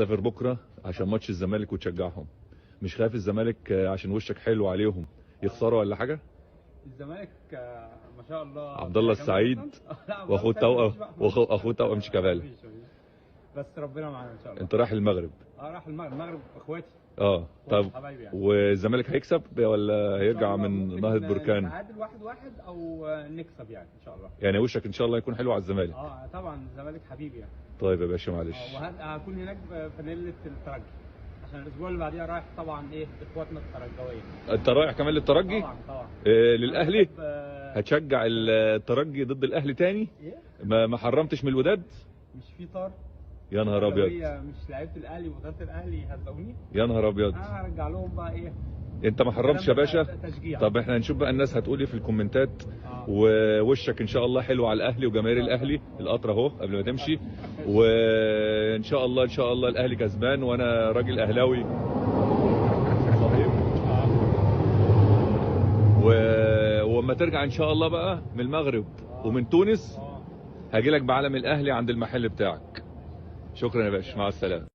هتسافر بكره عشان ماتش الزمالك وتشجعهم. مش خايف الزمالك عشان وشك حلو عليهم يخسروا ولا حاجة؟ الزمالك ما شاء الله، عبد الله السعيد واخوه توأم، واخوه توأم شيكابالا. بس ربنا معانا ان شاء الله. انت رايح المغرب؟ رايح المغرب، المغرب اخواتي. طب حبايبي يعني. والزمالك هيكسب ولا هيرجع من نهضة بركان؟ نتعادل 1-1 او نكسب يعني ان شاء الله. يعني وشك ان شاء الله يكون حلو على الزمالك. طبعا الزمالك حبيبي يعني. طيب يا باشا معلش. وهكون هناك بفانيلة الترجي عشان الاسبوع اللي بعديها رايح طبعا ايه اخواتنا الترجويه. انت رايح كمان للترجي؟ طبعا طبعا. إيه للاهلي؟ هتشجع الترجي ضد الاهلي تاني؟ إيه؟ ما حرمتش من الوداد؟ مش في طار؟ يا نهار ابيض. مش لعيبة الاهلي واداره الاهلي هزقوني؟ يا نهار ابيض. انا هرجع لهم بقى ايه. انت ما حرمتش يا باشا؟ تشجيع. طب احنا هنشوف بقى الناس هتقول ايه في الكومنتات. ووشك ان شاء الله حلو على الاهلي وجماهير الاهلي. القطر اهو قبل ما تمشي، وان شاء الله ان شاء الله الاهلي كسبان، وانا راجل اهلاوي صحيح. وما ترجع ان شاء الله بقى من المغرب ومن تونس هاجي لك بعلم الاهلي عند المحل بتاعك. شكرا يا باشا، مع السلامة.